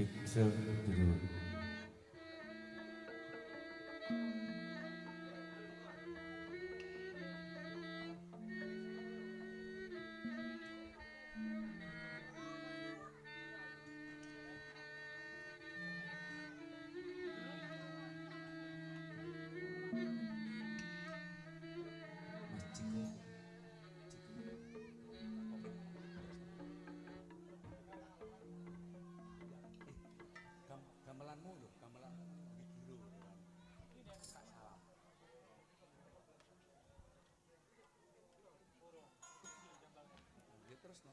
Cik dulu. Gamelanmu lho, gamelan Wigiro. Tak salah. Ya terus no.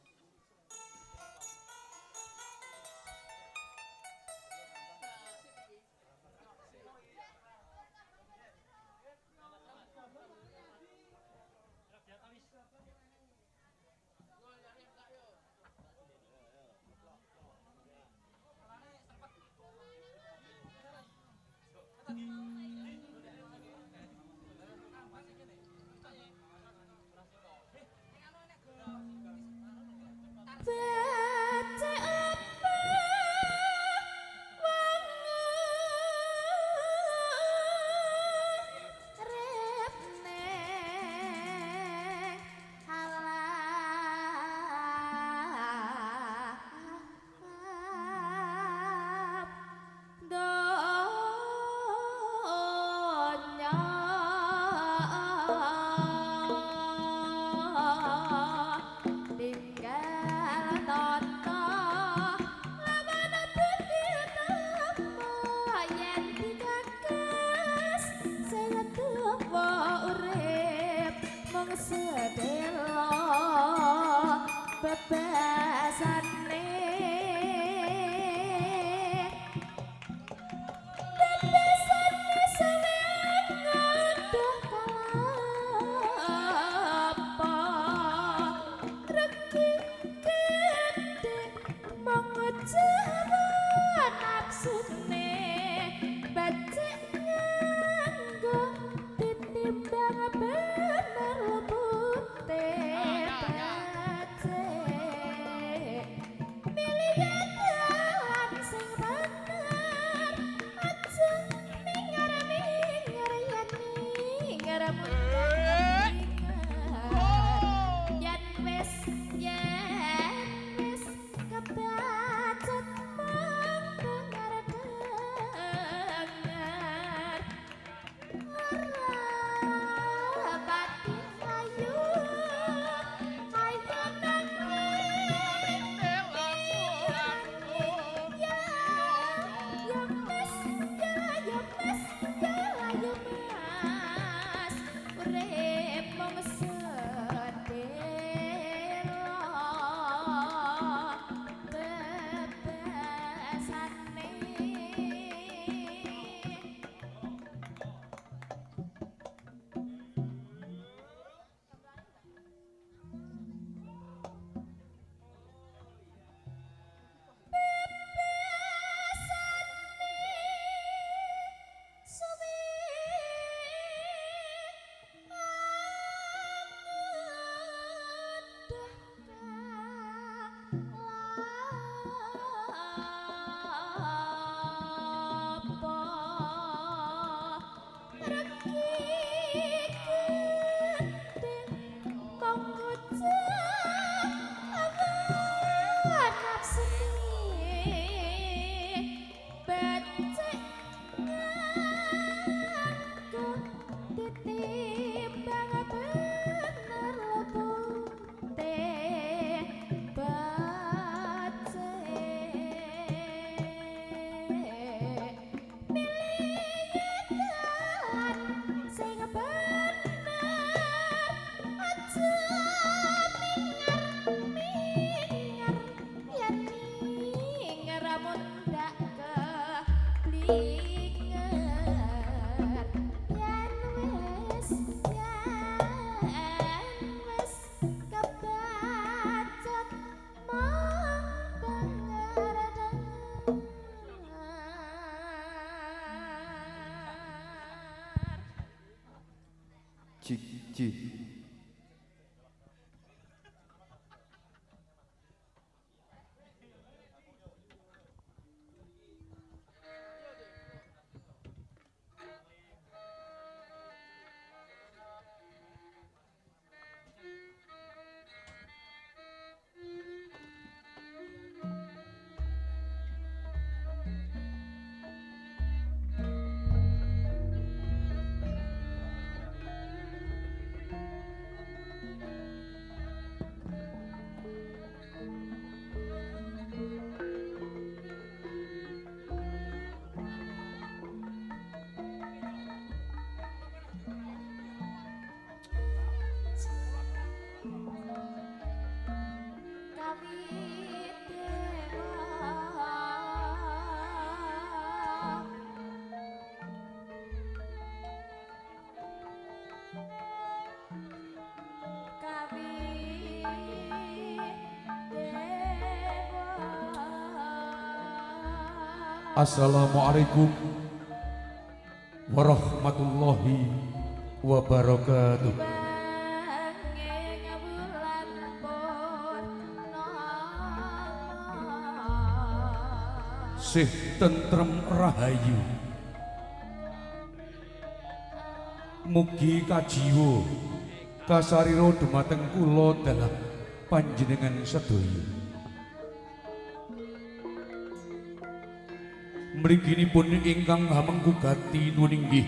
Cik. Assalamualaikum warahmatullahi wabarakatuh. Sih tentrem rahayu, mugi kajiwa kasarira dumateng kula dalah panjenengan sedaya. Mriginipun ingkang hamengku gati nuwun inggih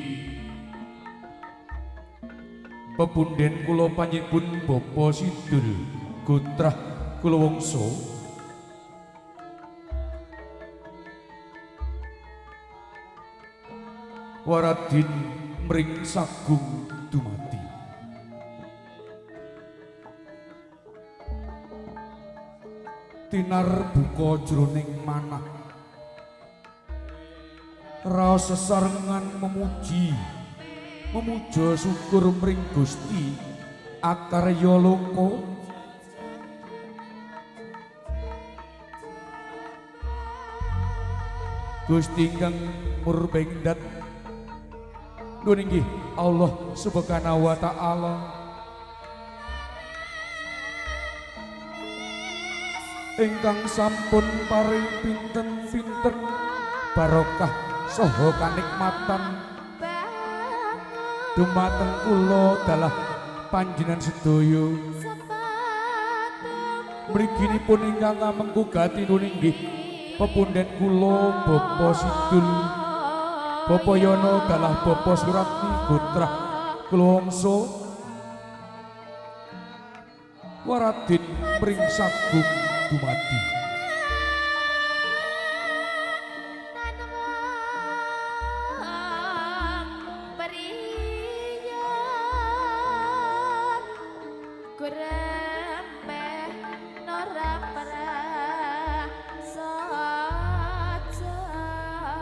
pepunden kula panjenenganipun Bapak Sidul Gotrah Kulawangsa waradin mring sagung dumadi. Tinar buka jroning manah raos sesarengan memuji memuja syukur mring Gusti akarya loka. Gusti ingkang murbeng dat nuwun inggih Allah Subhanahu wa taala. Ingkang sampun paring pinten-pinten barokah saha kanikmatan dumateng kula dalah panjenengan sedaya. Mriginipun ingkang ngamengku gati nuwun inggih pepunden kula Bapak Sidul Bapak Yono dalah Bapak Suratmi Gotrah Kulawangsa waradin mring sagung dumadi.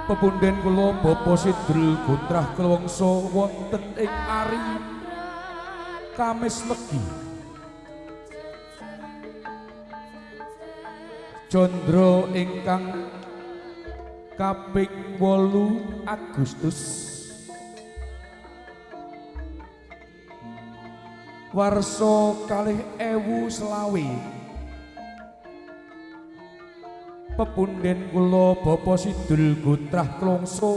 Pepunden kula Bapak Sidul Gotrah Kulawangsa wonten ing ari Kamis Legi Condro ingkang kaping 8 Agustus warsa 2020. Pepunden kula Bapak Sidul Gotrah Kulawangsa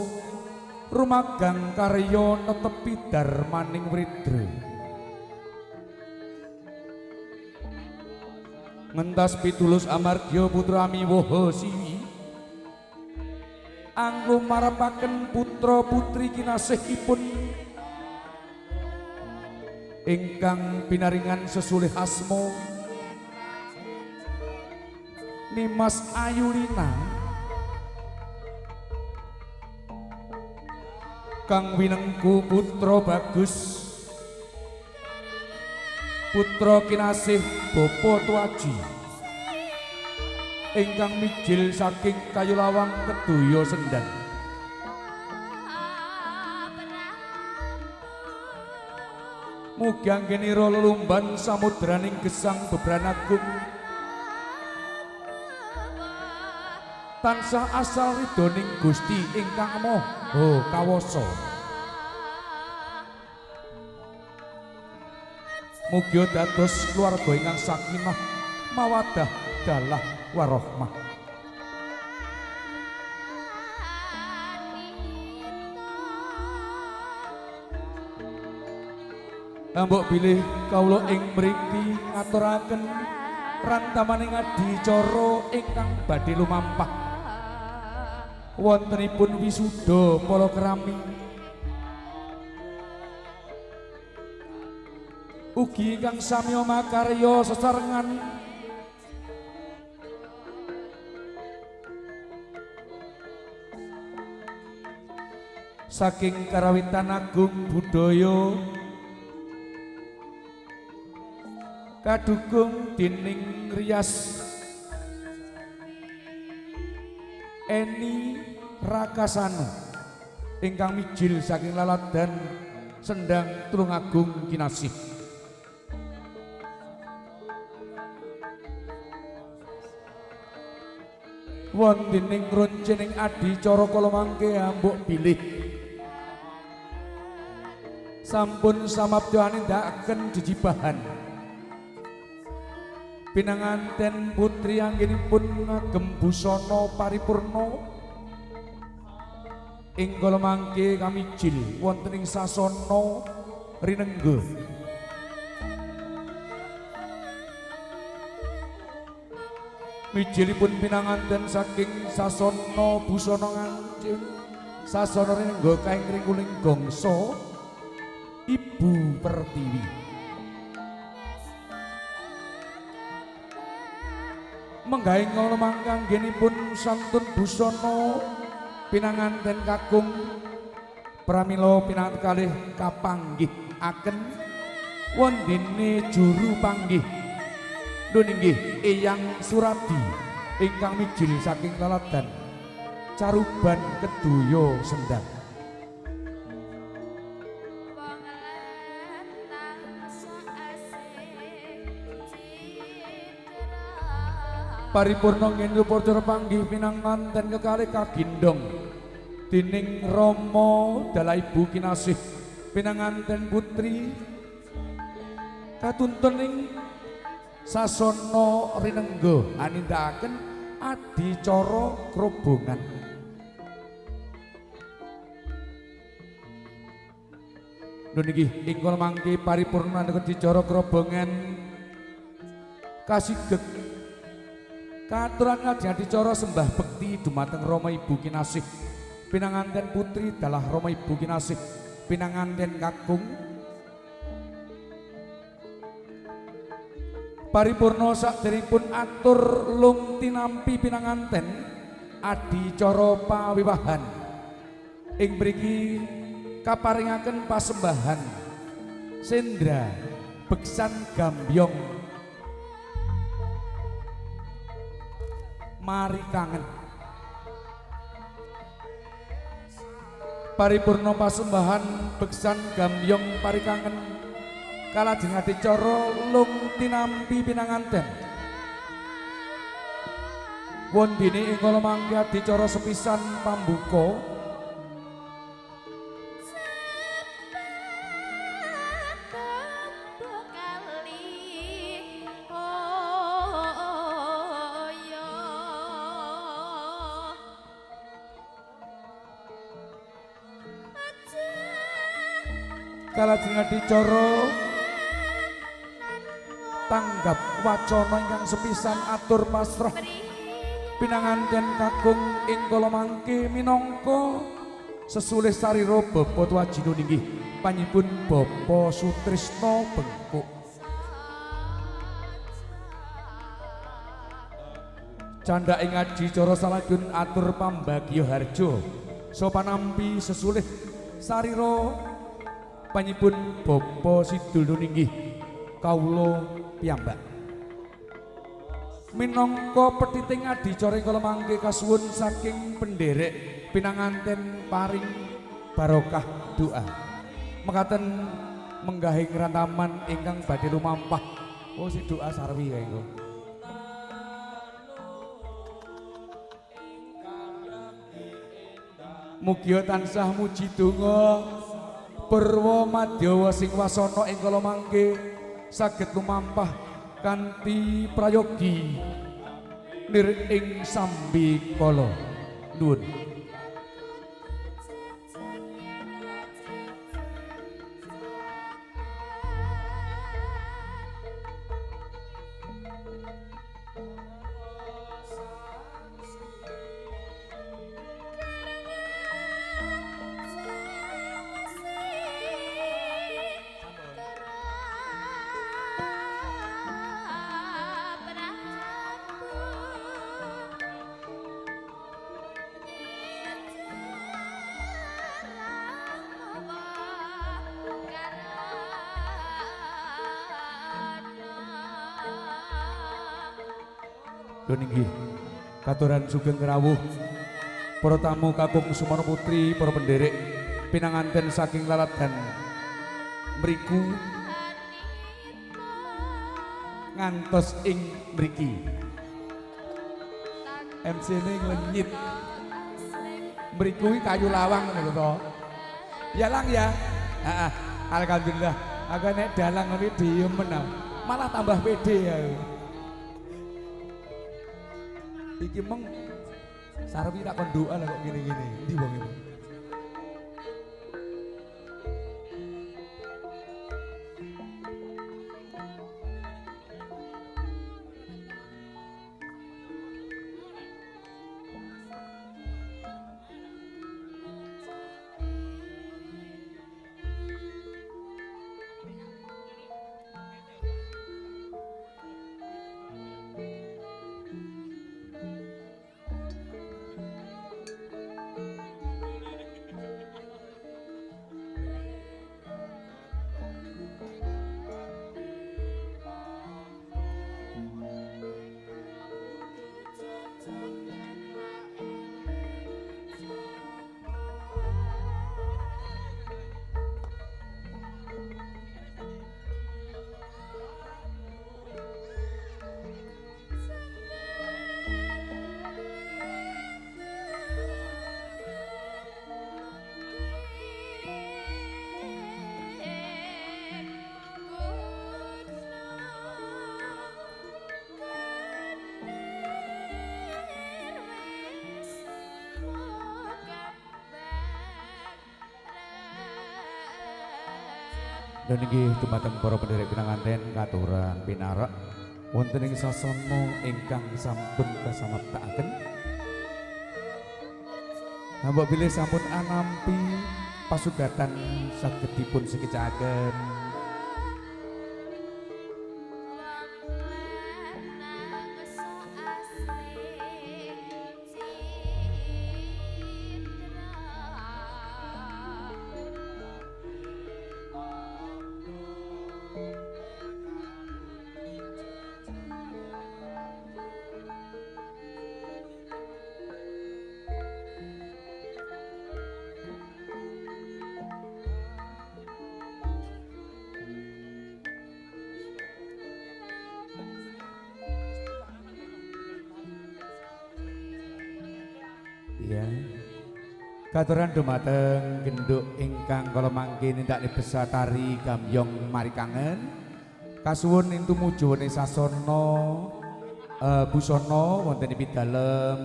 rumagang karya netepi darmaning wridra ngentas pitulus amarga putra amiwaha siwi anglumarepaken putra putri kinasihipun ingkang pinaringan sesulih asma Nimas Ayulina kang winengku putra bagus putra kinasih Bapak Tuaji ingkang mijil saking Kayulawang Kedoya Sendang. Mugi anggenira lelumban samudraning gesang bebran agung tansah asal ridhoning Gusti ingkang Maha Kawasa. Mugi dados keluarga ingkang sakinah mawaddah dalah warahmah. Mbok bilih kawula ing mriki ngaturaken rantamaning adicara ingkang badhe lumampah wontenipun wisuda palakrami ugi ingkang sami makarya sesarengan saking Karawitan Agung Budaya kadukung dening Rias Eni Rakasana ingkang mijil saking laladan Sendang Tulungagung Kinasih. Wontening runcening adicara kala mangke ambuk bilih sampun samapta anindakaken jejibahan pinanganten putri anggenipun ngagem busana paripurna ing kala mangke kamijil wonten ing sasana rinengga. Mijilipun pinanganten saking sasana busana ngancing sasana rinengga kaing ringkuling gongso Ibu Pertiwi. Menggaing kala mangke anggenipun santun busana pinanganten kakung pramila pinanganten kalih kapanggih aken wondene juru panggih nun inggih Eyang Suradi ingkang mijil saking laladan Caruban Kedoyo Sendang. Paripurna ngen upacara panggih pinanganten kekalih kagindhong dening Rama dalah Ibu Kinasih pinanganten putri katuntun ing sasana rinengga anindakaken adicara krobongan. Nun inggih ing kala mangke paripurna adicara krobongan kasigeg katuran ngajeng adicara sembah bekti dumateng Rama Ibu Kinasih pinanganten putri dalah Rama Ibu Kinasih pinanganten kakung. Paripurna sakderengipun atur lung tinampi pinanganten adicara pawiwahan ing mriki kaparingaken pasembahan sendra beksan gambyong mari kangen. Paripurna pasembahan beksan gambyong pari kangen kalajeng adicara lung tinampi pinanganten. Wondene ing kala mangke adicara sepisan pambuka kalajeng adicara tanggap wacana ingkang sepisan atur pasrah pinanganten kakung ing kala mangke minangka sesulih sarira Bapa Tuwajinun inggih panyipun Bapa Sutrisno Bengkuk. Candhake ngaji cara salajun atur pambagya harja sopanampi sesulih sarira panyipun Bapa Sidul inggih kawula piyambak. Minangka pethiting adicara ing kala mangke kasuwun saking penderek pinanganten paring barokah doa. Mekaten menggahing rantaman ingkang badhe lumampah. Oh si doa sarwi kae iku. Mugia tansah muji donga purwa madyawa sing wasana ing kala mangke saged lumampah kanthi prayogi nir ing sambikala. Nuwun. Inggih katuran sugeng rawuh para tamu kakung Sumono Putri, para penderek pinanganten saking laladan mriku ngantos ing mriki. MC ini nglenyit. Mriku iki kayu lawang ngono lho to. Ya Lang ya. Heeh. Alhamdulillah. Aku nek dalang ngene diem menang. Malah tambah pede ya. Iki meng Sarwi tak kon doa lah kok gini-gini. Ndi wong iki? Dan inggih dumateng para penderek pinanganten katuran pinarak wonten ing sasana ingkang sampun kasamaptakaken. Nambah bilih sampun anampi pasugatan saged dipun sekecakaken. Ya. Katuran dumateng genduk ingkang kala mangke nindakne besa tari gambyong marikangen. Kasuwun ing tumuju wonten sasana busana wonten ing pidalem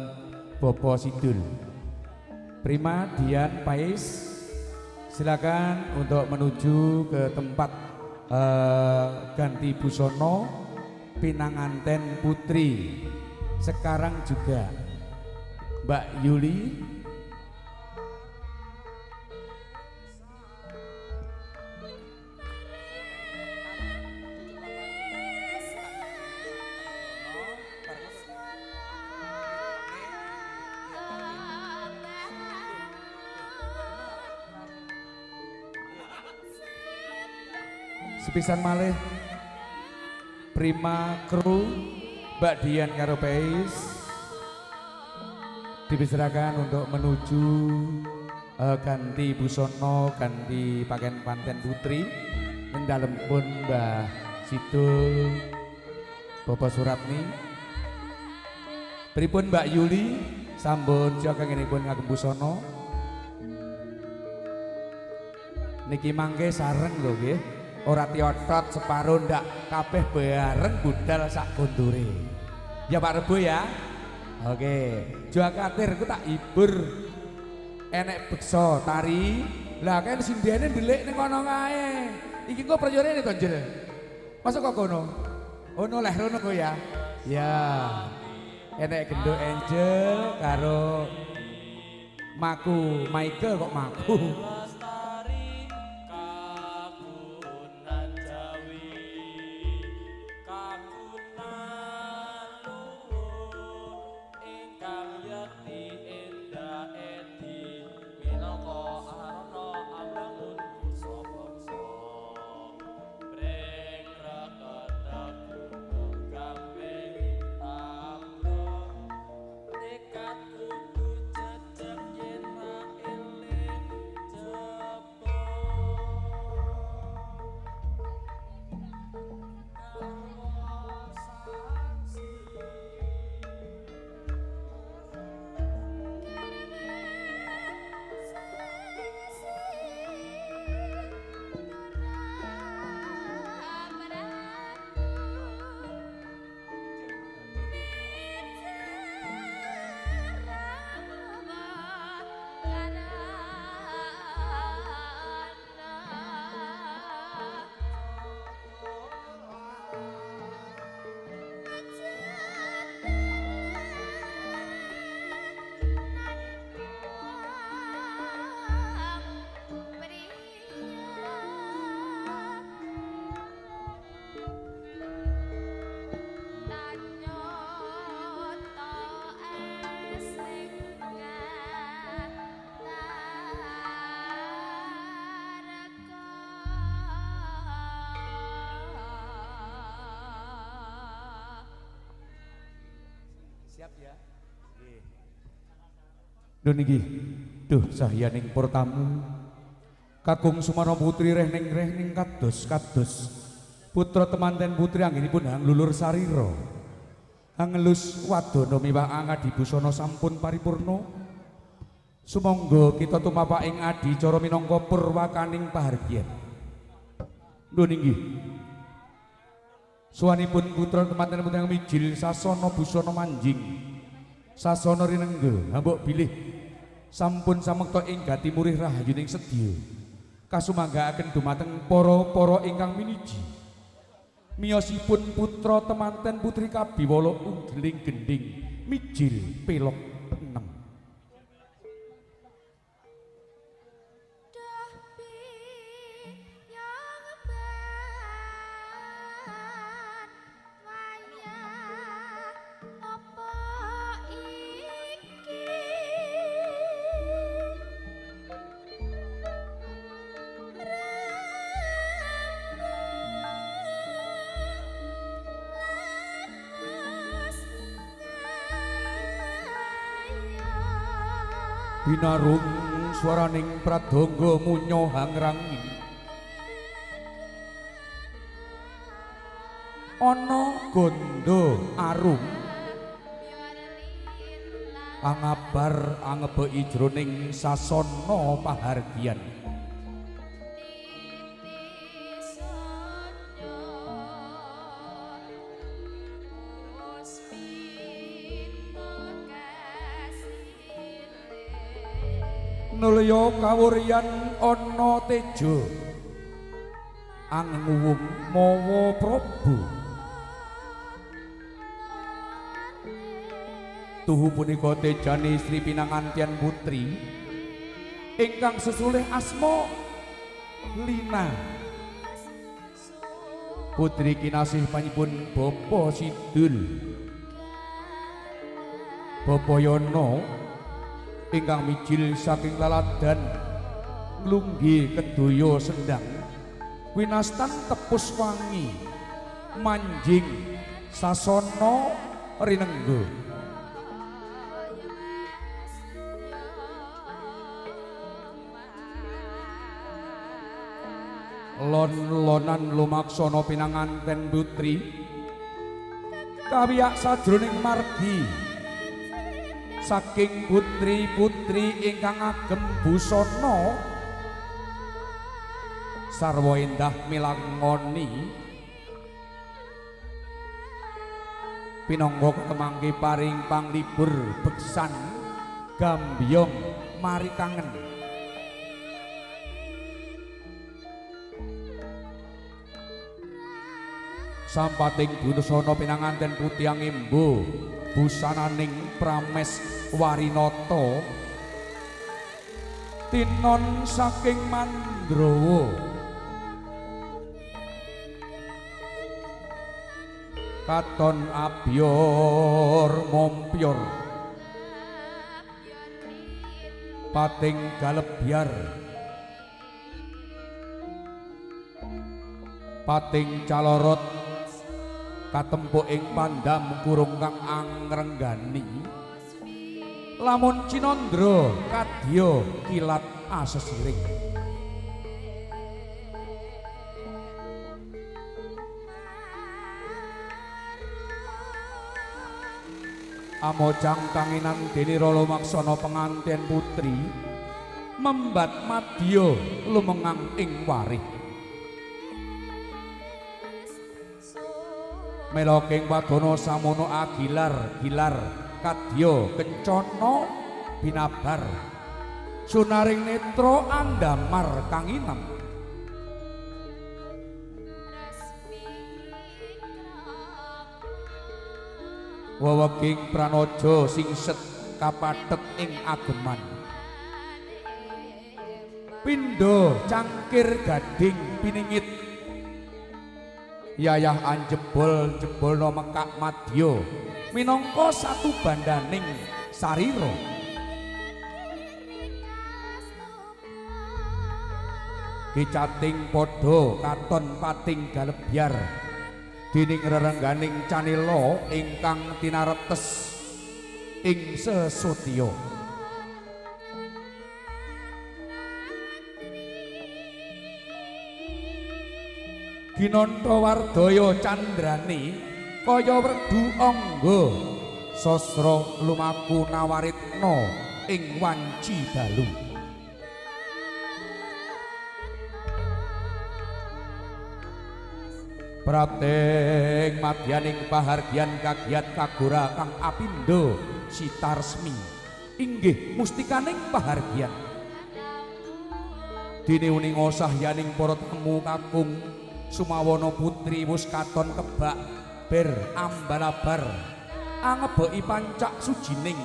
Bapa Sidul. Prima Dian Pais, silakan untuk menuju ke tempat ganti busana pinanganten putri. Sekarang juga Mbak Yuli. Sepisan malih Prima Kru Mbak Dian karo Pais dipersilakan untuk menuju ganti busana, ganti pakaian panten putri ing dalem pun Mbah Sidul Bapak Suratni. Pripun Mbak Yuli sampun siap kangenipun ngagem busana? Niki mangke sareng lho nggih. Ora tiotot separo ndak, kabeh bareng budal sak gondore. Ya Pak Rebo ya. Oke, aja katir ku tak hibur. Enek beksa tari. Lah kan sindene ndelik ning kono kae. Iki kok percaya to, Njel. Masuk kok kono. Oh noleh rono kok ya. Ya. Enek genduk Angel karo Maku, Michael kok Maku. Tekad kudu jejeg yen ra eling. Siap ya. Nggih. Duh niki, duh sahyaning para tamu. Kakung Sumarno Putri rehning-rehning kados-kados putra temanten putri anggenipun hanglulur sarira. Hangelus wadana miwah angadi busana sampun paripurna. Sumangga kita tumapak ing adicara minangka purwakaning pahargyan. Duh niki. Suwanipun putra temanten putri mijil sasana busana manjing. Sasana rinengga hambuk bilih sampun samekta ing gati murih rahayuning sedya. Kasumanggaaken dumateng para-para ingkang miniji. Miyosipun putra temanten putri kabiwala unggeling gendhing mijil pelok 6. Binarung swaraning pradangga munyo hangrangin. Ana gondo arum angabar angebeki jroning sasana pahargyan. Nulya kawuryan ana teja anguwung mawa prabu. Tuhu punika tejane istri pinanganten putri ingkang sesulih asma Lina. Putri kinasih panipun Bapa Sidul, Bapa Yono ingkang mijil saking laladan nglunggi kedaya sendang winastan tepus wangi manjing sasana rinengga. Lon-lonan lumaksana pinanganten putri kawiyak sajroning margi saking putri-putri ingkang agem busana sarwa endah milangoni pinangka kemangke paring panglibur beksan gambyong mari kangen. Sampating busana pinanganten putih angembo busananing Prames Warinata tinon saking Mandrawa. Katon abyor mompyor pating galebyar pating calorot katempuk ing pandam kurung kang angrenggani lamun cinandra kadya kilat asesiring. Amojang kanginan dene Rala Maksana penganten putri membat madya lumengang ing warih. Meloking wadana samono agilar gilar kadya kencana binabar sunaring netra andamar kanginam. Weweging pranaja singset kapathet ing ageman pindha cangkir gading piningit yayah anjebol jebolna mekak madya minangka satu bandaning sarira. Kicating padha katon pating galebyar dening rerengganing canela ingkang tinaretes ing sesotya. Ginanta wardaya candrane kaya werdu angga sasra lumaku nawaritna ing wanci dalu. Prapting madyaning pahargyan kagiat kagora kang apindo sitaresmi inggih mustikaning pahargyan. Dene uninga sahyaning para tamu kakung sumawana putri wus katon kebak ber ambalabar angebeki pancak sujining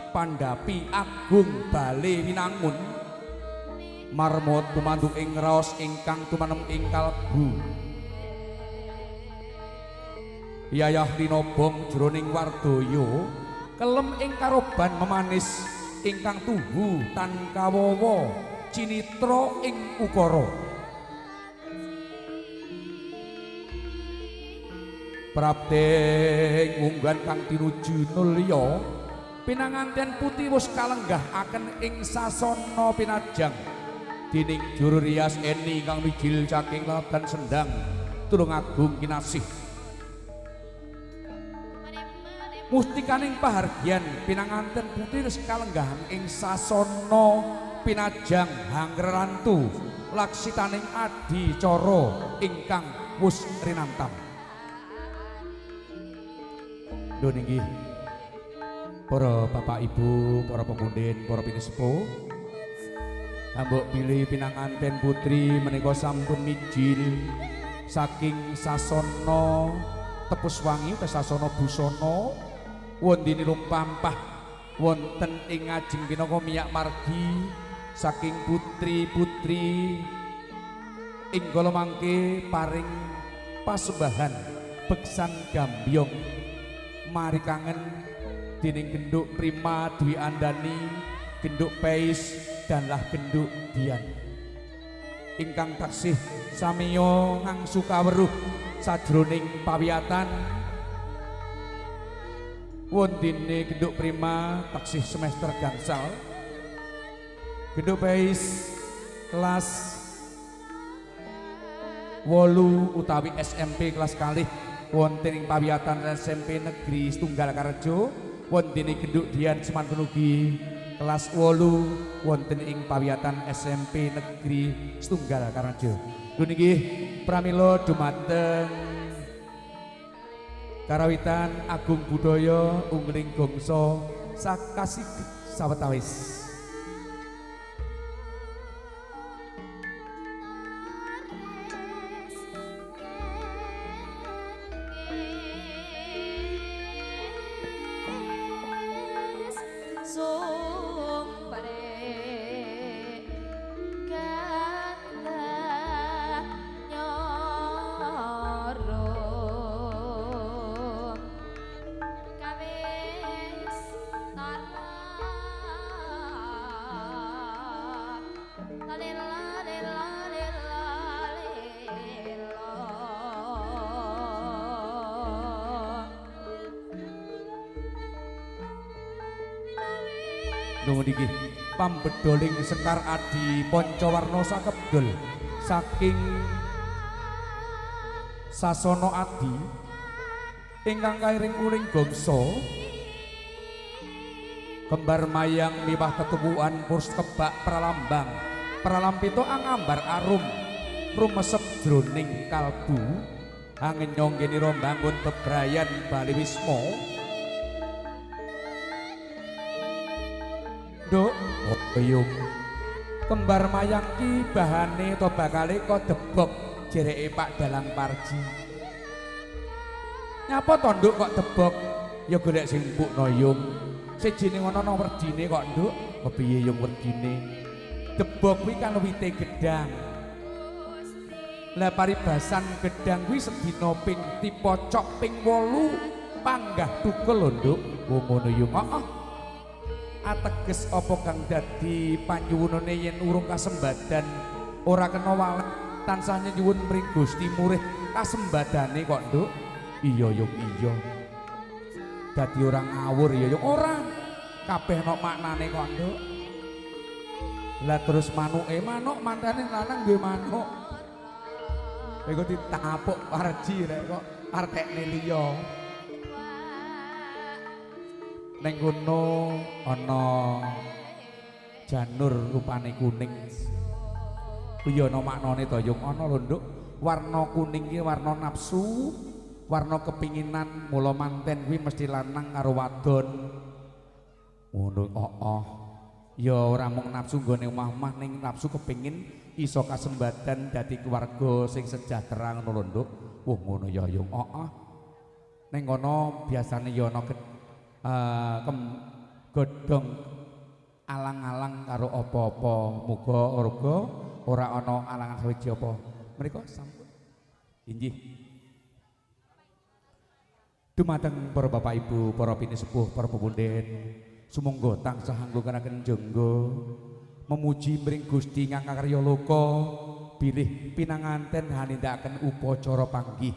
pandhapi agung bale winangun marma tumanduk ing raos ingkang tumanem ing kalbu. Yayah linobong jroning wardaya kelem ing karoban memanis ingkang tuhu tan kawawa cinitra ing ukara. Prapting unggan kang tinuju nulya pinanganten putih wus kalenggahaken ing sasana pinajang dening juru rias eni kang mijil saking laladan sendang Tulungagung kinasih. Mustikaning pahargyan pinanganten putih wis kalenggahan ing sasana pinajang hangrerantu laksitaning adicara ingkang wus rinantam. Lho nggih para bapak ibu, para pemunden, para pinispo, ambok pilih pinanganten putri menika sampun mijil saking sasana Tepus Wangi utawa sasana busana wondene lumpampah wonten ing ngajeng pinaka miyak margi saking putri-putri ing kala mangke paring pasembahan beksan gambyong mari kangen dening genduk Prima Dwi Andani, genduk Peis dan lah genduk Dian ingkang taksih samiya ngangsu kawruh sajroning pawiyatan wondene genduk Prima taksih semester gangsal, genduk Peis kelas 8 utawi SMP kelas kalih wonten ing pawiyatan SMP Negeri Setunggal Karejo, wondene genduk Dian semanten ugi kelas 8 wonten ing pawiyatan SMP Negeri Setunggal Karejo. Lho niki pramila dumateng karawitan agung budaya unggeling gongso sakasih sawetawis. Nuwun inggih pambedoling Sekar Adi Pancawarna sakebdol saking sasana adi ingkang kairing uling gongso kembar mayang miwah tetuwuhan purs kebak pralambang pralampita angambar arum rumesep jroning kalbu angen nyonggenira mbangun bebrayan bali wisma. Nduk, oyong kembar mayang ki bahane to bakale kok debok jereke Pak Dalang Parji. Nyapa to nduk kok debok? Ya golek sing empukno yung. Sijine ngono ana werdine kok nduk. Kepiye yung werdine? Debok kuwi kan wite gedang. Lah paribasan gedang kuwi sedina ping dipocok ping 8 panggah tukul lho nduk. Oh ngono yung. Heeh. Ateges apa kang dadi panyuwunane yen urung kasembadan ora kena walek tansah nyuwun mring Gusti murih kasembadane kok nduk. Iya yung iya. Dadi ora ngawur ya yung ora. Kabeh ana maknane kok, Nduk. Lah terus manuke, manuk mantene lanang duwe manuk. Iku ditapuk Parji rek kok artekne liya. Ning kono ana janur rupane kuning. Kuwi ana maknane to, Yung. Ana lho, Nduk. Warna kuning ki warna nafsu, warna kepinginan, mula manten kuwi mesti lanang karo wadon. Ngono, oh. Ya ora mung nafsu nggone omah-omah ning nafsu kepingin iso kasembadan dadi keluarga sing sejahtera ngono lho, Nduk. Wah, ngono ya, Yung. Oh. Ning kono biasane ya ana godhong alang-alang karo apa-apa. Muga uga ora ana alangan sawiji apa. Menika sampun. Inggih. Dumateng para bapak ibu, para pinisepuh, para pepunden, sumangga tansah anggonganaken jangga memuji mring Gusti ingkang karya loka bilih pinanganten hanindakaken upacara panggih.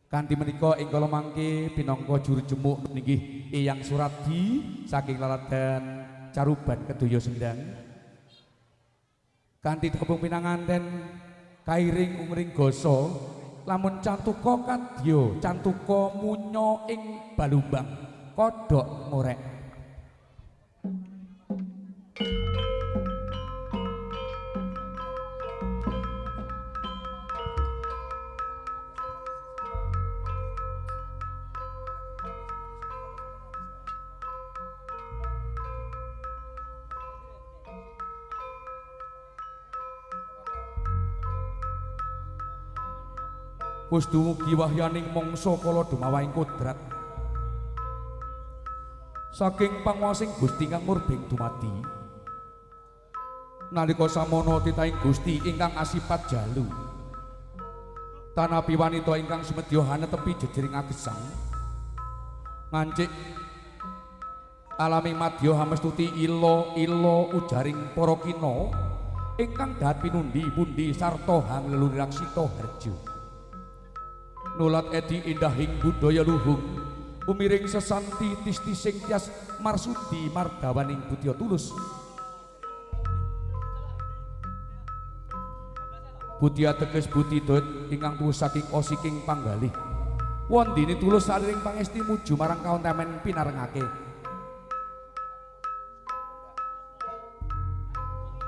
Kanthi menika ing kala mangke pinangka juru jemuk inggih Eyang Suradi saking Laladan Caruban Kedoyo Sendang. Kanthi tepung pinanganten kairing ungring gasa lamun cantuka kadya cantuka munya ing balumbang kodhok ngorek. Wis dumugi wahyaning mangsa kala dumawahing kodrat saking panguwasing Gusti ingkang murbeng dumadi. Nalika samono titahing Gusti ingkang asipat jalu, tanapi wanita ingkang sumedya hanetepi jejering agesang ngancik alaming madya hamestuti ila-ila ujaring para kina ingkang dahat pinundi pundi sarta hangleluri raksita harja. Nulat edi indahing budaya luhung umiring sesanti tistising tias marsudi mardawaning budya tulus. Budya teges budi doit ingkang tuwuh saking osiking panggalih. Wondene tulus saliring pangesti muju marang kaontemen pinarengake.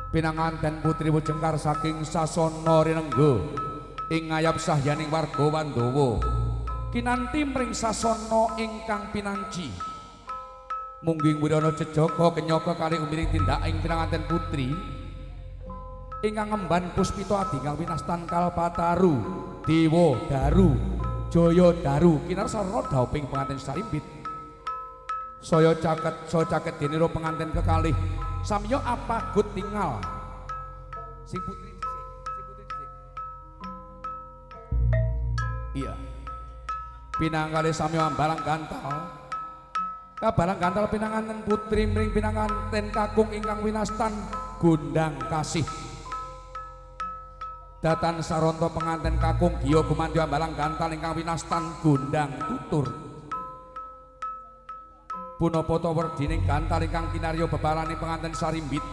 Pinanganten putri Wejengkar saking sasana rinengga ing ngayap sahyaning warga Wandawa kinanti mring sasana ingkang pinanci. Mungging wirana jejaka kenyaka kali umiring tindak ing pinanganten putri ingkang ngemban puspita adi ingkang winastan Kalpataru Dewa Daru Jaya Daru kinarsa dauping penganten sarimbit. Saya caket denira penganten kekalih samya apagut tingal sing putri. Iya. Pinangkale samya ambalang gantal. Kabalang gantal pinanganten putri mring pinanganten kakung ingkang winastan gondang kasih. Datan saranta penganten kakung giya gumandya ambalang gantal ingkang winastan gondang tutur. Punapa ta werdining gantal ingkang kinarya bebalane penganten sarimbit.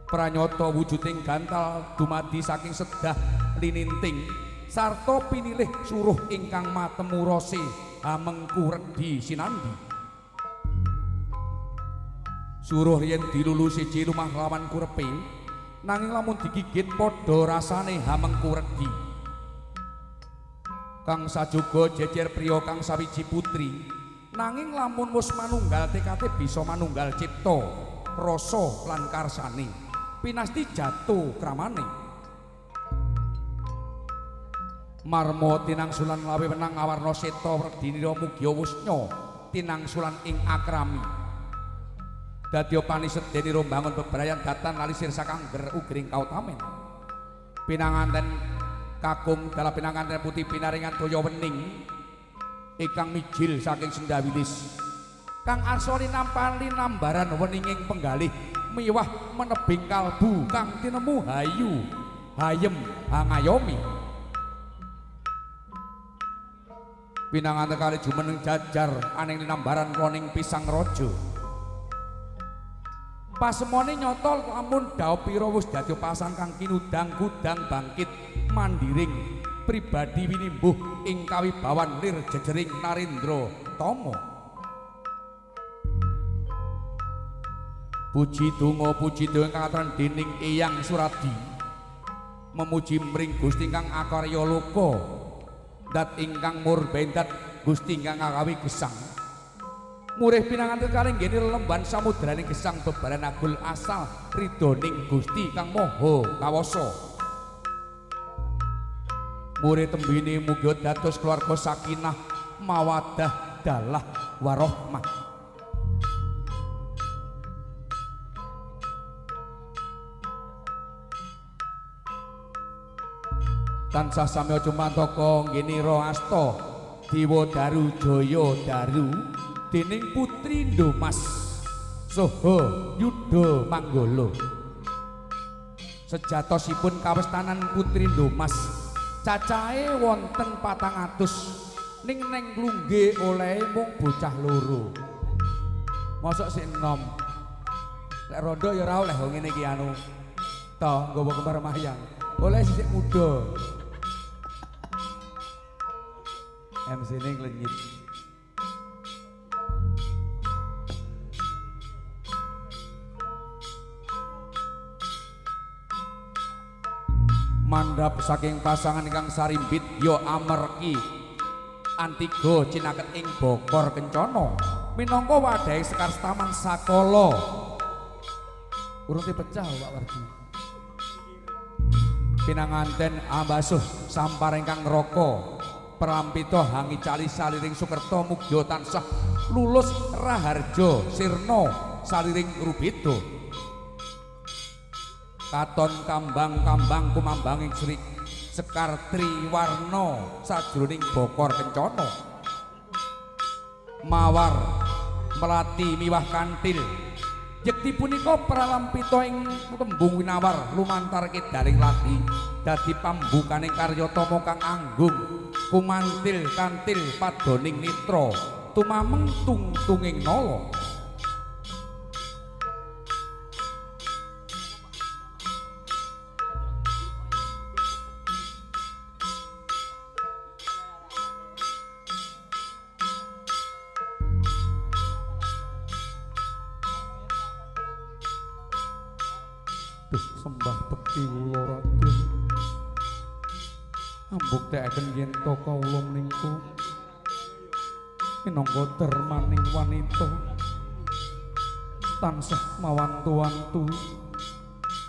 Pranyata wujuding gantal dumadi saking sedah lininting sarta pinilih suruh ingkang matemu rase hamengku redhi sinandi. Suruh yen dilulu siji lumah lawan kurepe, nanging lamun digigit padha rasane hamengku redhi. Kang sajuga jejer priya kang sawiji putri, nanging lamun wis manunggal tekate bisa manunggal cipta, rasa lan karsane, pinasti jatuh kramane. Marmo tinangsulan lawe wenang awarna seta werdinira mugya wusnya tinangsulan ing akrami. Dadya paniset denira mbangun bebrayan datan lalisir sakangger ugring kautamen. Pinanganten kakung dalah pinanganten putih pinaringan toya wening ingkang mijil saking Sendawilis. Kang arsa linampan linambaran weninging penggalih miwah menebing kalbu kang tinemu hayu hayem hangayomi. Pinanganten kali jumeneng jajar aning linambaran kloning pisang raja. Pasemone nyata lamun Daupira wis dadi pasang kang kinudang gudang bangkit mandiring pribadi winimbuh ing kawibawan lir jejering Narendra Tama. Puji donga ingkang katon dening Eyang Suradi memuji mring Gusti kang akarya loka dat ingkang murbendat Gusti ingkang ngakawi gesang. Murih pinanganten kalih nggene lelemban samudraning gesang bebaran agul asal ridhoning Gusti kang Maha Kawasa. Murih tembine mugi dados keluarga sakinah mawaddah dalah warohmah. Tansah samya cumantaka nggene ra asta Dewa Daru Jaya Daru dening Putri Ndomas saha Yuda Manggala. Sejatosipun kawestanan Putri Ndomas cacahe wonten 400 ning neng lungge olehe mung bocah loro. Mosok sik enom. Lek rondo ya ora oleh wong ngene iki anu. To nggawa kembar mayang. Oleh sisik muda. MC-ne nglenyit. Mandhap saking pasangan ingkang sarimbit ya amerki Antiga cinaket ing Bokor Kencana minangka wadhahe Sekar Setaman Sakala. Urung pecah Pak Wardi. Pinanganten ambasuh sampar ingkang neraka prampita hangicali saliring Sukerta mugya tansah lulus raharja sirna saliring rubeda. Katon kambang-kambang kumambanging Sri Sekar Triwarna sajroning Bokor Kencana. Mawar melati miwah kantil yekti punika pralampita ing tembung winawar lumantar kedaling lati dadi pambukaning karya tama kang anggung kumantil kantil padoning nitra tumameng tungtunging nala. Duh sembah bekti kula Raden. Ambuktekaken yen to kawula menika minangka dermaning wanita tansah mawantu-wantu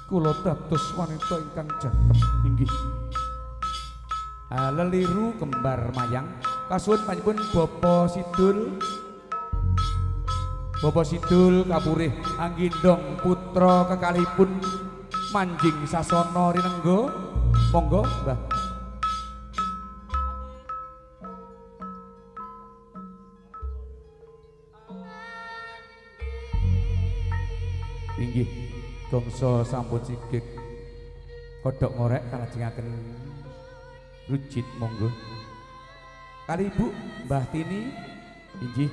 kula dados wanita ingkang jangkep inggih. Leliru kembar mayang kasuwun panjenengan Bapak Sidul. Bapak Sidul kapurih anggindong putra kekalihipun manjing sasana rinengga. Monggo Mbah. Inggih gongso sampun sigek kodhok ngorek kalajengaken rujit monggo. Kali Ibu Mbah Tini inggih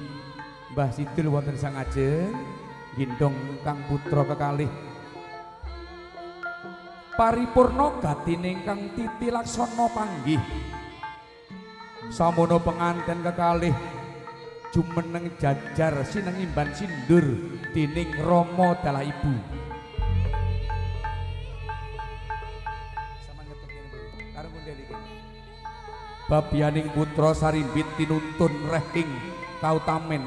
Mbah Sidul wonten sangajeng gindong kang putra kekalih paripurna gatine ingkang titi laksana panggih. Samono penganten kekalih jumeneng jajar sinengimban sindur dening rama dalah ibu. Babianing putra sarimbit tinuntun reh ing kautamen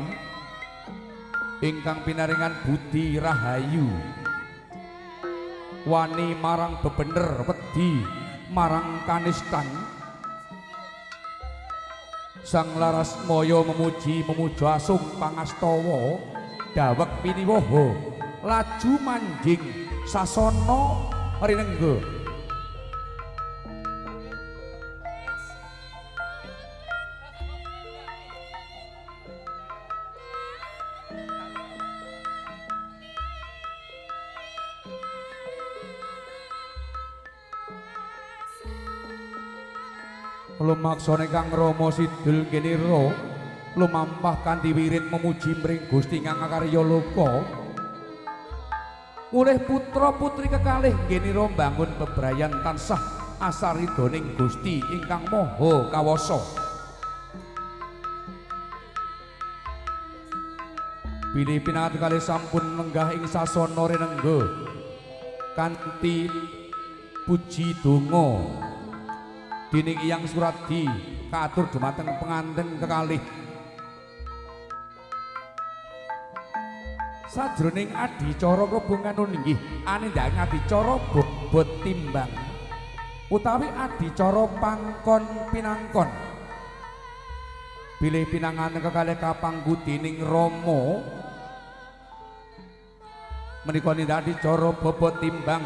ingkang pinaringan budi rahayu wani marang bebener wedi marang kanistan. Sang Laras Maya memuji memuja asung pangastawa daweg piniwaha laju manjing sasana rinengga. Lumaksane Kang Rama Sidul ngenira lumampah kanthi wirid memuji mring Gusti ingkang akarya loka. Mulih putra putri kekalih ngenira mbangun bebrayan tansah asaridoning Gusti ingkang Maha Kawasa. Bilih pinanganten kalih sampun lenggah ing sasana rinengga kanthi puji donga dening Eyang Suradi katur dumateng penganten kekalih. Sajroning adicara robongan inggih anindakaken adicara bobot timbang utawi adicara pangkon pinangkon. Bilih pinanganten kekalih kapangku dening Rama menika nindakaken adicara bobot timbang.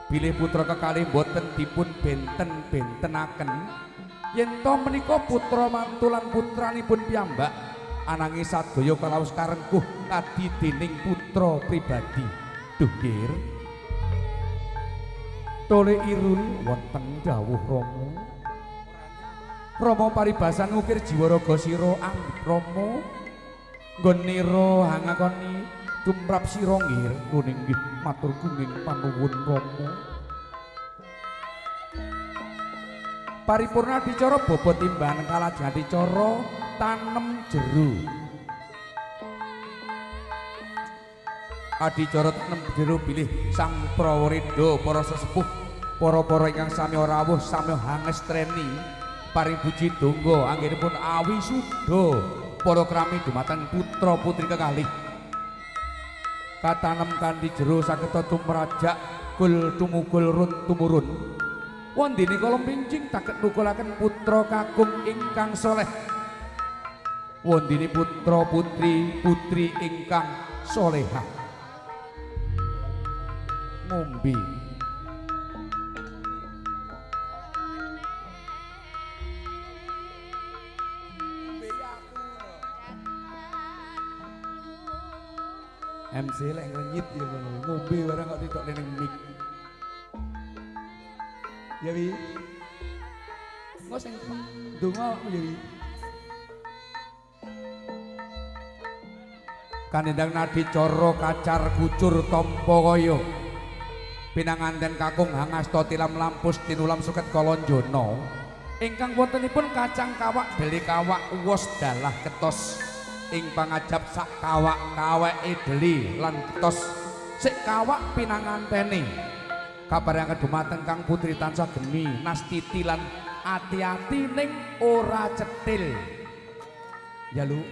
Bilih putra kekalih boten dipun benten-bentenaken yen to menika putra mantu lan putranipun piyambak, ananging sadaya kalaos karengkuh kadi dening putra pribadi. Duh nggir. Tole irul wonten dawuh Rama. Rama paribasan ngukir jiwa raga sira anggep Rama nggon nira hangakoni tumrap sira nggir. Nuning nggih matur kuning panuwun Rama. Paripurna adicara bobot timbangan kalajeng adicara tanem jero. Adicara tanem jero bilih sang prawereda para sesepuh para-para ingkang sami rawuh sami hangestreni paring puji tungga anggenipun awisuda para krami dumateng putra putri kekalih. Katanem kanthi jero sageta tumrajak gul tumugul run tumurun. Wondene kala pincing taket nukulaken putra kakung ingkang soleh. Wondene putra putri putri ingkang solehah. Ngombe. MC lek ngrenyit ya ngono, ngombe barang kok ditokne ning mic. Ya wi. Engko sing ndonga awakmu ya wi. Kanindang nadicara kacar kucur tampa kaya. Pinanganten kakung hangasta tilam lampus tinulam suket kalanjana. Ingkang wontenipun kacang kawak deli kawak uwos dalah ketos. Ing pangajap sak kawak kaweke deli lan ketos sik kawak pinangantene. Kabarangan dumateng Kang Putri tansah geni nastiti lan ati-ati ning ora cetil. Ya lu.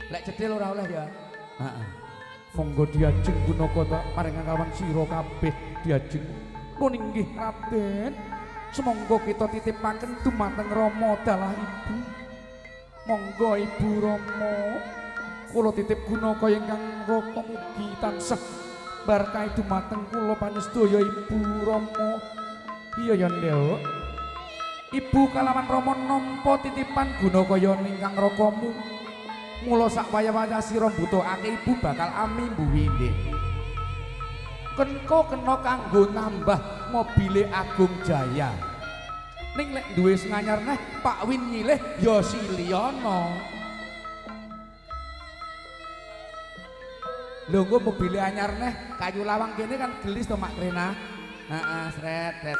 Lek cetil ora oleh ya. Heeh. Monggo diajeng gunaka tak paringan kawan sira kabeh diajeng. Nun inggih Raden. Sumangga kita titipaken dumateng Rama dalah Ibu. Monggo Ibu Rama, kula titip gunaka ingkang rata mugi tansah berkahi dumateng kula panjenengan Ibu Rama. Iya ya Nduk. Ibu kalawan Rama nampa titipan gunakaya ingkang rakamu. Mula sak waya-waya sira mbutuhake ibu bakal ami mbuwi nggih. Kenko kena kanggo nambah mobile Agung Jaya. Ning lek duwe sing anyar neh Pak Win nyilih ya Siliana. Lho engko mobile anyar neh kayu lawang kene kan gelis to Mak Rena. Heeh, sret sret.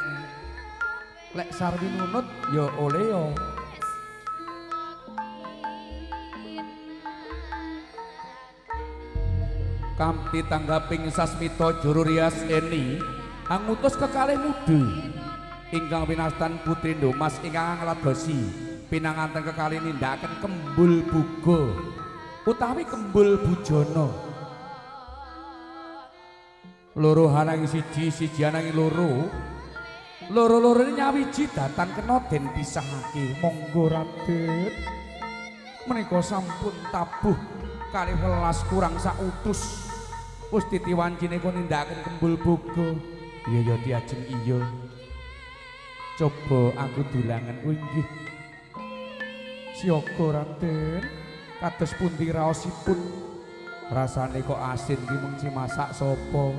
Lek Sarwi nunut ya oleh ya. Kamti tanggaping sasmita juru rias eni angutus kekalih mudi ingkang winastan putri Ndomas ingkang ngladosi pinanganten kekalih nindakaken kembul buga utawi kembul bujana. Loro ananging siji, siji ananging loro, loro-lorone nyawiji datan kena den pisahake. Monggo Raden, menika sampun tabuh kalih welas kurang sautus. Wis titi wancine kon nindakaken kembul boga. Iya ya diajeng iya. Coba aku dulangen. Oh inggih. Siaga Raden, kados pundi raosipun? Rasane kok asin ki mung si masak sapa?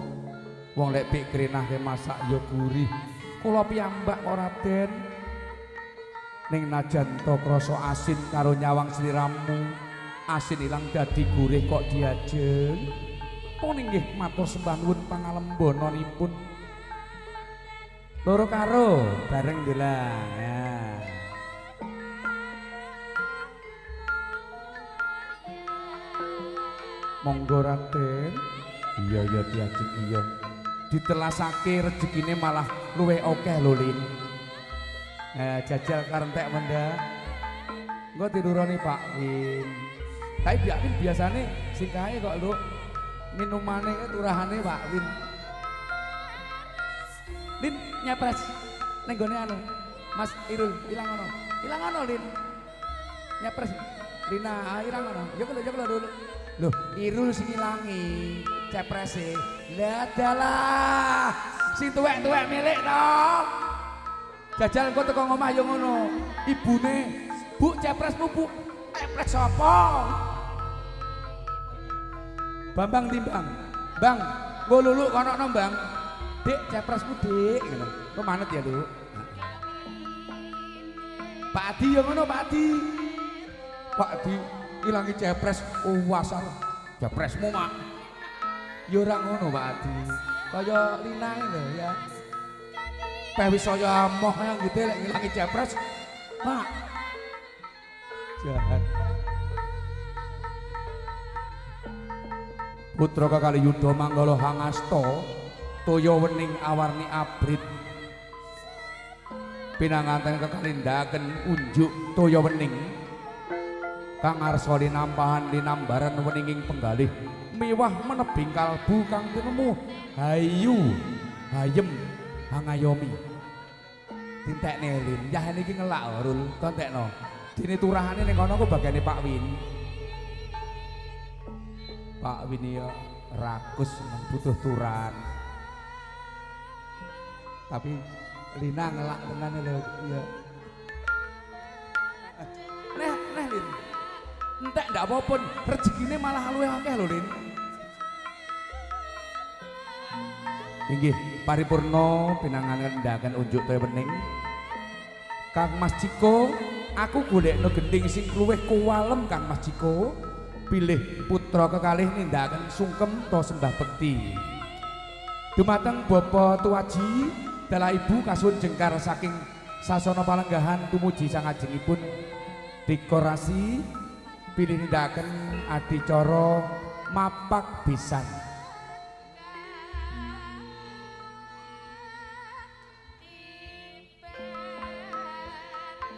Wong lek pik krenah ke masak ya gurih. Kula piyambak kok Raden. Ning najan to krasa asin karo nyawang sliramu, asin ilang dadi gurih kok diajeng. Pun inggih matur sembah nuwun pangalembonanipun. Loro karo bareng ndelang ya. Monggo Raden. Iya ya diajeng iya. Ditelasake rejekine malah luwih akeh lho Lin. Jajal karentek menda. Engko tidurane Pak Win. Tapi Pak Win biasane sing kae kok lho minumane turahane Pak Win. Lin nyepres ning gone anu. Mas Irul ilang ono. Ilang ono Lin. Nyepres Lina ilang ono. Yo lho yo lho. Loh, Irul sing ngilangi ceprese. Lah dalah. Sing tuwek-tuwek milik to. Jajal engko teko ngomah yo ngono. Ibune, "Bu, cepresmu, Bu." Cepres sapa? Bambang timbang. Bang, nggo luluk kono-kono, Bang. Dik, cepresmu, Dik, ngono. Kok manut ya, Luk? Pak Adi yo ngono, Pak Adi. Pak Adi ilangi cepres, oh wasar. Cepresmu, Mak. Ya ora ngono, Pak Adi. Kaya Lina lho ya. Peh wis saya amoh yang gitu lek ngilangi cepres. Pak. Jahat. Putra kakali Yuda Manggala hangasta toya wening awarni abrit. Pinanganten kekalindaken unjuk toya wening kang arsa linampahan linambaran weninging penggalih miwah menebing kalbu kang tinemu hayu hayem hangayomi. Dintekne Lin, yah niki ngelak Rul, tontekno. Dene turahane ning kono ku bagane Pak Win. Pak Win ya rakus butuh turan. Tapi Lina ngelak tenan lho ya. Neh, neh Lin. Entek ndak apa-apa, rezekine malah luwih akeh lho Lin. Inggih, paripurna pinangan ngendaken unjuk toya wening. Kang Mas Ciko, aku golekno gendhing sing luwih kuwalem Kang Mas Ciko. Pilih putra kekalih nindakaken sungkem to sembah bekti. Dumateng Bapa Tuwaji, dalah Ibu kasuwun jengkar saking sasana palenggahan tumuji sangajengipun dekorasi pilih nindakaken adicara mapak besan.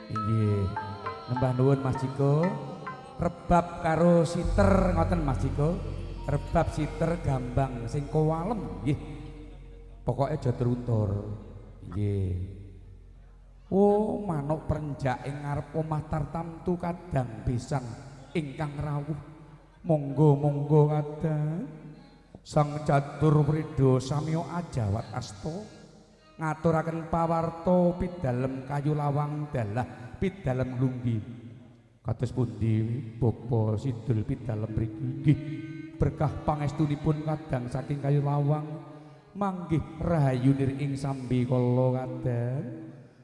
Inggih, nembah nuwun Mas Ciko. Rebab karo siter ngoten Mas Ciko. Rebab siter gambang sing kowalem nggih. Pokoke aja teruntur. Nggih. Oh, manuk prenjak ing ngarep omah tartamtu kadang besan ingkang rawuh. Monggo-monggo kadang. Sang Catur Wrida samya ajawat asta ngaturaken pawarta pidalem kayu lawang dalah pidalem lunggi. Kados pundi Bapa Sidul pidalem mriki? Nggih, berkah pangestunipun kadang saking kayu lawang manggih rahayu nir ing sambi kala kadang.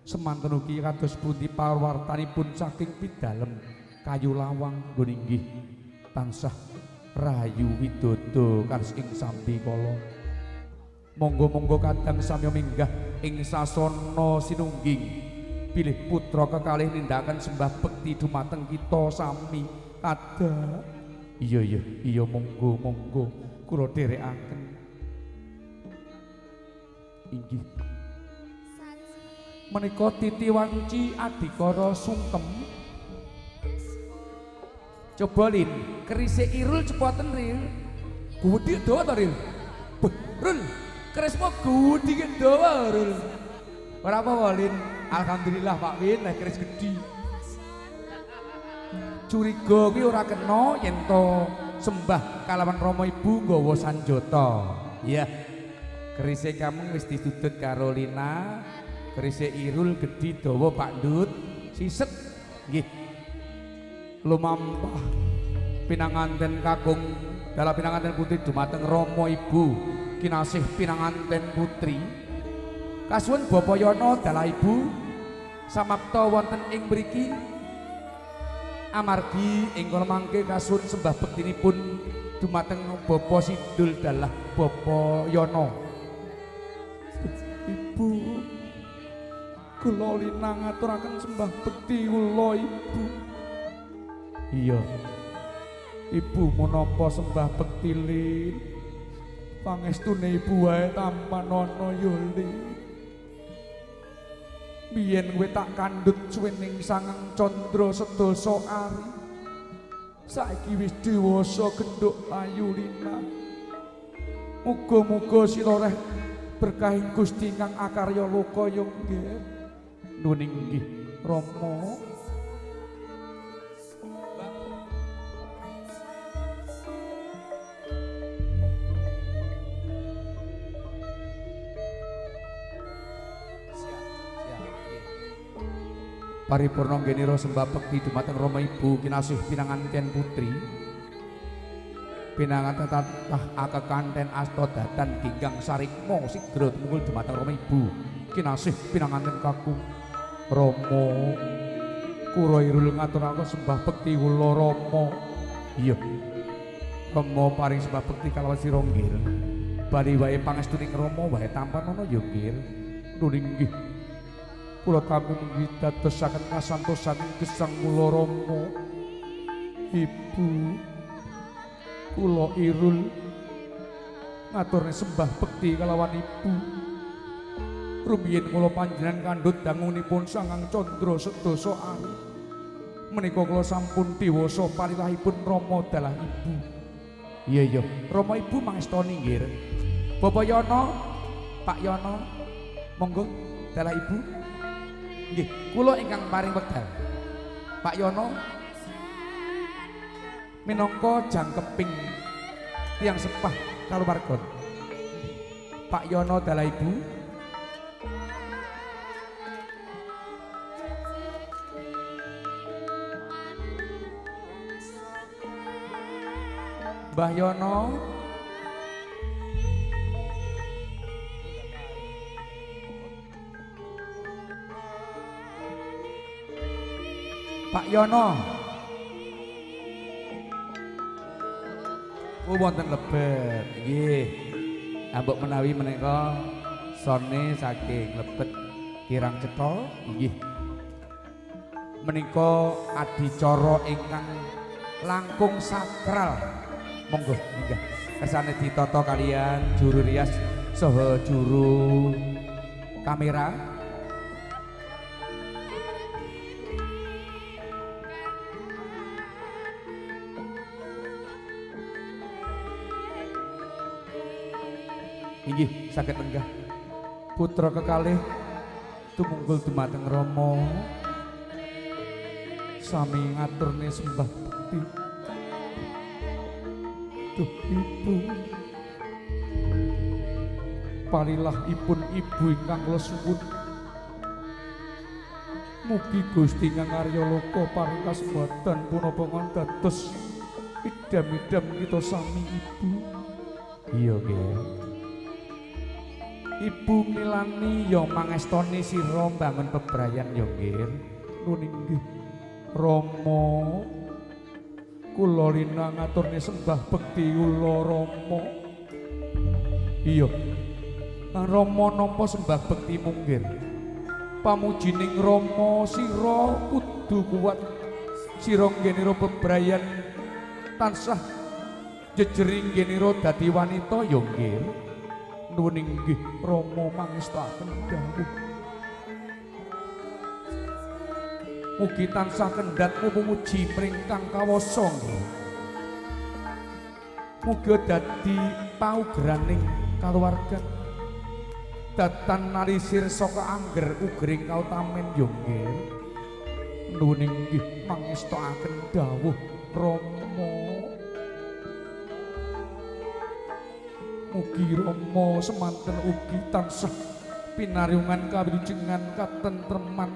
Semanten ugi kados pundi pawartanipun saking pidalem kayu lawang nggon inggih tansah rahayu widodo kars ing sambi kala. Monggo-monggo kadang samya minggah ing sasana sinungging bilih putra kekalih nindakaken sembah bekti dumateng kita sami kadang. Iya iya iya monggo monggo kula dherekaken. Inggih. Menika titi wanci adikara sungkem. Coba Lin, kerise Irul cepoten Ril. Gedhi dawa to Ril? Beh, Rul, kerismu gedhi dawa Rul. Ora apa-apa Lin. Alhamdulillah Pak Win leh keris gedhi. Curiga kuwi ora kena yen to sembah kalawan Rama Ibu nggawa sanjata. Iya. Kerise kamu wis ditudut karo Lina. Kerise Irul gedhi dawa Pak Ndut. Siset nggih. Lumampah pinanganten kakung dalah pinanganten putri dumateng Rama Ibu kinasih pinanganten putri. Kasuwun Bapa Yono dalah Ibu Samapta wonten ing mriki amargi ing kala mangke kasuwun sembah bektinipun dumateng Bapak Sidul dalah Bapak Yono. Ibu, kula Lina ngaturaken sembah bekti kula Ibu. Iya. Ibu menapa sembah bekti Lin? Pangestune ibu wae tampanana ya Lin. Biyen kowe tak kandhut suwening sangang candra sedasa ari. Saiki wis dewasa genduk ayu Lina. Muga-muga sira reh berkahing Gusti kang akarya loka ya nggih. Nuwun inggih Rama. Paripurna nggenira sembah bekti dumateng Rama Ibu kinasih pinanganten putri. Pinanganten tatah akekanten asta datan ginggang sarikma sigra tumungkul dumateng Rama Ibu kinasih pinanganten kakung. Rama kula irul ngaturaken sembah bekti kula Rama. Iya. Rama paring sembah bekti kalawan sira nggih. Bali wae pangestuning Rama wae tampanana ya nggih. Nuwun inggih. Kula tampi mugi dadosaken kasantosan ing gesang kula Rama. Ibu kula irul ngaturne sembah bekti kalawan ibu. Rumiyin kula panjenengan kandhut dangunipun sangang candra sedasa ari. Menika kula sampun dewasa palilahipun Rama dalah ibu. Iya iya, Rama ibu mangestoni nggih. Bapak Yono, Pak Yono, monggo dalah ibu. Nggih, kula ingkang paring wekdal. Pak Yono minangka jangkeping tiyang sepah kaluwarga. Pak Yono dalah ibu. Mbah Yono. Pak Yono. Oh wonten lebet. Nggih. Ambok menawi menika sone saking lebet kirang cetha. Nggih. Menika adicara ingkang langkung sakral. Monggo minggah. Kersane ditata kalian juru rias saha juru kamera. Inggih saged lenggah. Putra kekalih tumunggul dumateng Rama. Sami ngaturne sembah bekti. Duh ibu. Palilahipun ibu ingkang kula suwun. Mugi Gusti ingkang Arya Loka paring kasempatan punapa dados idam-idam kita sami ibu. Iya nggih. Ibu milani ya mangestoni sira mbangun bebrayan ya nggih. Nun inggih Rama. Kula lina ngaturne sembah bekti kula Rama. Iya. Rama nampa sembah bekti munggir. Pamujining Rama sira kudu kuat. Sira nggenira bebrayan tansah jejering nggenira dadi wanita ya nggih. Nuwun inggih Rama mangestakaken dawuh. Mugi tansah kendhat muji mring kang kawasa nggih. Mugi dadi paugraning kaluwarga. Datan nalisir saka angger ugering kautamen ya nggih. Nuwun inggih mangestakaken dawuh Rama. Mugi Rama semanten ugi tansah pinaringan kawilujengan katentreman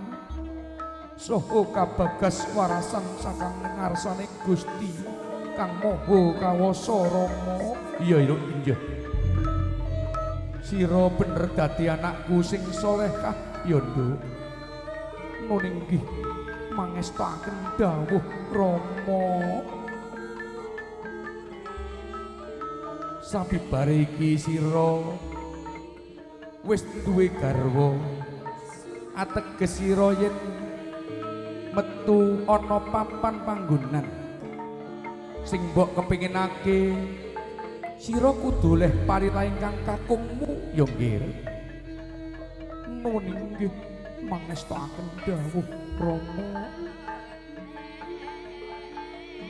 saha kabagas warasan sakang ngarsane Gusti Kang Maha Kawasa Rama. Iya iya inggih. Sira bener dadi anakku sing salehah ya nduk. Nun inggih mangestakaken dawuh Rama. Sabibare iki sira wis duwe garwa, ateges sira yen metu ana papan panggonan sing mbok kepinginake, sira kudu leh parita ingkang kakungmu ya nggih. Nun inggih mangestakaken dawuh Rama.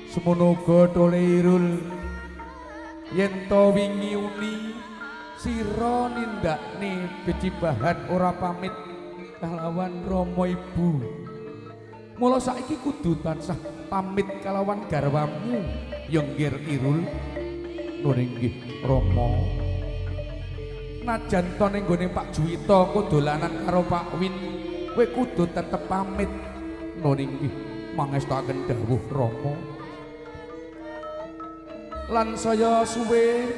Semono uga Tole Irul, yen to wingi uni sira nindakne becibahan ora pamit kalawan Rama Ibu. Mula saiki kudu tansah pamit kalawan garwamu ya nggih Irul. Nun inggih Rama. Najan to ning gone Pak Juwita ku dolanan karo Pak Win, kowe kudu tetep pamit. Nun inggih mangestakaken dawuh Rama. Lan saya suwe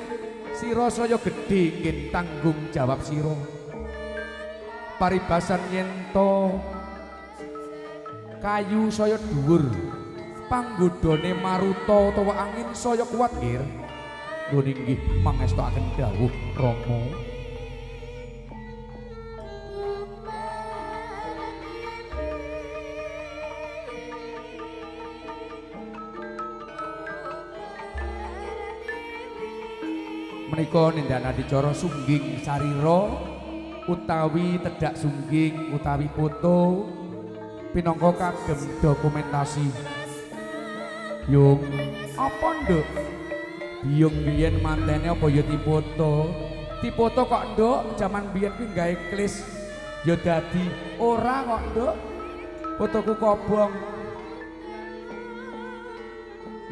sira saya gedhe nggih tanggung jawab sira. Paribasan yen to kayu saya dhuwur, panggodhane maruta utawa angin saya kuat nggih. Nun inggih mangestakaken dawuh Rama. Menika nindakane adicara sungging sarira utawi tedhak sungging utawi foto pinangka kagem dokumentasi. Yung apa nduk? Biyung biyen mantene apa ya dipoto? Dipoto kok nduk, jaman biyen kuwi gawe klis ya dadi ora kok nduk. Fotoku kobong.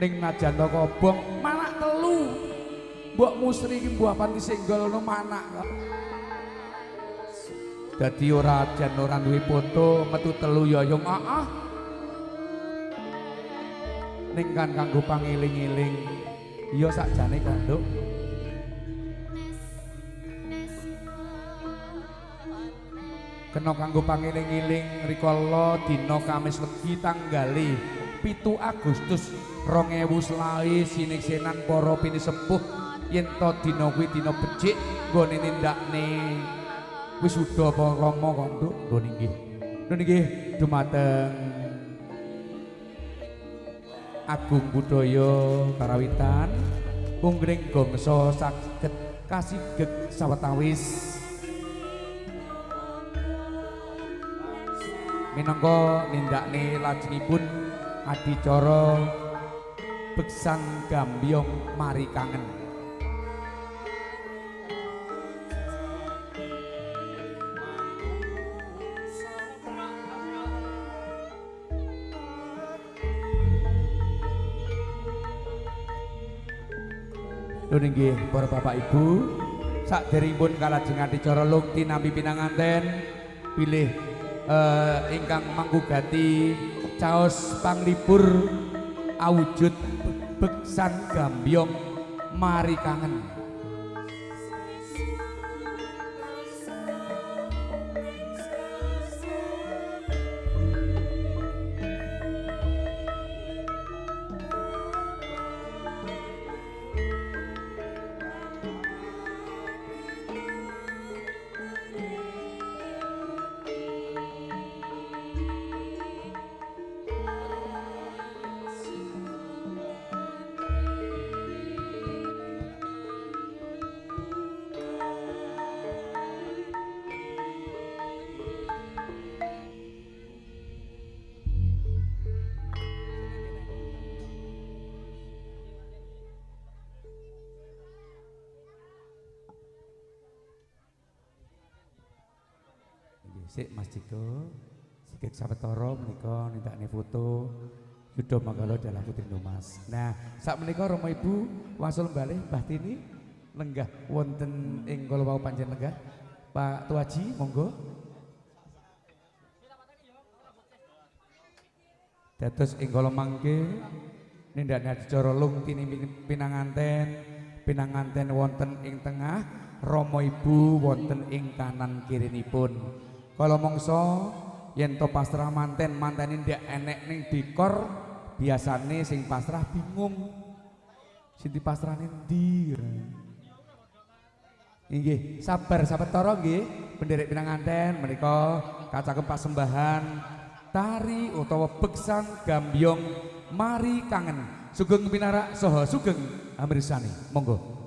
Ning najan to kobong manak telu. Mbok musri iki mbuh panti senggol ngono manak kok. Dadi ora jan ora duwe foto metu telu ya yung ah. Ning kan kanggo pangeling-eling. Ya sakjane kok nduk. Kena kanggo pangeling-eling rikala dina Kamis Legi tanggale 7 Agustus 2020 siniksenan para pinisepuh yen to dina kuwi dina becik nggone nindakne wisuda apa rama kok nduk. Nun inggih. Nun inggih dumateng Agung Budaya Karawitan punggring gongso saged kasigeg sawetawis minangka nindakne lajengipun adicara beksan gambyong mari kangen. Nun inggih para bapak ibu, saderengipun kalajeng adicara lukti nampi pinanganten pilih ingkang manggugati caos panglipur awujud beksan gambyong mari kangen. Sik Mas Ciko, sikik sawetara menika nindakne foto Yudha Manggala dalah putri Mas. Nah, sak menika Rama Ibu wangsul balih Mbah Tini lenggah wonten ing kala wau pancen lenggah. Pak Tuaji monggo. Dados ing kala mangke nindakne adicara lungtini pinanganten, pinanganten wonten ing tengah, Rama Ibu wonten ing kanan kirinipun. Kala mangsa Yen to pasrah manten, mantene ndak enek ning dekor, biasane sing pasrah bingung. Sing dipasrahne ndi? Inggih, sabar sawetara nggih, penderek pinanganten menika kacakem pasembahan tari utawa beksan gambyong mari kangen. Sugeng pinarak saha sugeng amirsani. Monggo.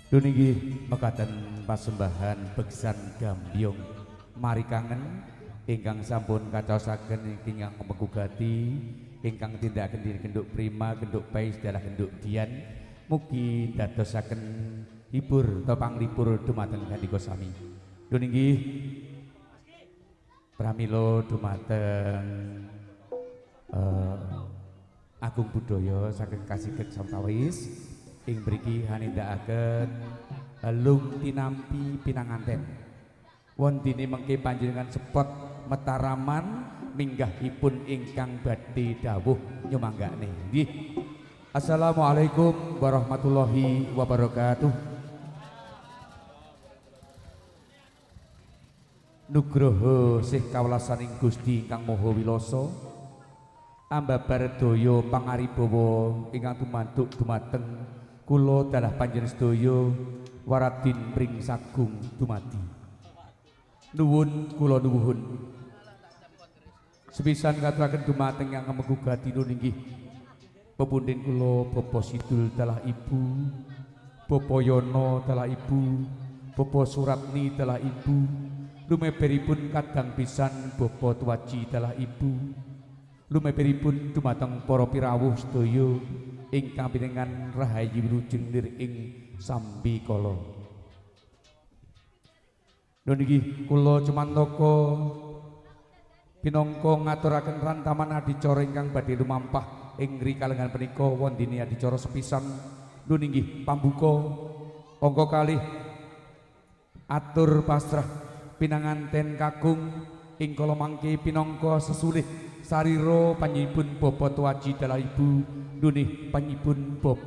Duh nggih mekaten pasembahan beksan gambyong mari kangen ingkang sampun kacaosaken ingkang mengugati ingkang tindakaken diri genduk prima genduk pais dalah genduk dian mugi dadosaken hibur utawa panglipur dumateng gandika sami. Duh nggih pramila dumateng Agung Budaya saking Kasigek Sawetawis ing mriki hanindakaken lung tinampi pinanganten. Wontine mengke panjenengan sepot metaraman minggahipun ingkang badhe dawuh nyumanggakne. Nggih. Assalamualaikum warahmatullahi wabarakatuh. Nugroho sih kawelasaning Gusti ingkang Maha Wilasa ambabar daya pangaribawa ingkang tumantuk dumateng kula dalah panjenengan sedaya waradin pring sagung dumadi. Nuwun kula nuwuhun. Sepisan katuraken dumateng ingkang megugati inggih pepundhen kula Bapak Sidul dalah Ibu, Bapak Yono dalah Ibu, Bapak Suratni dalah Ibu, lumeberipun kadang pisan Bapak Tuwaji dalah Ibu, lumeberipun dumateng para pirawuh sedaya ingkang pinengan rahayu wilujeng nir ing sambikala. Nun inggih kula cumantaka pinangka ngaturaken rantaman adicara ingkang badhe lumampah ing rikalengan punika wondene adicara sepisan. Nun inggih pambuka angka kalih atur pasrah pinanganten kakung ing kala mangke pinangka sesulih sarira panjenenganipun Bapak Tuwaji dalah Ibu dunih panjenenganipun Bapak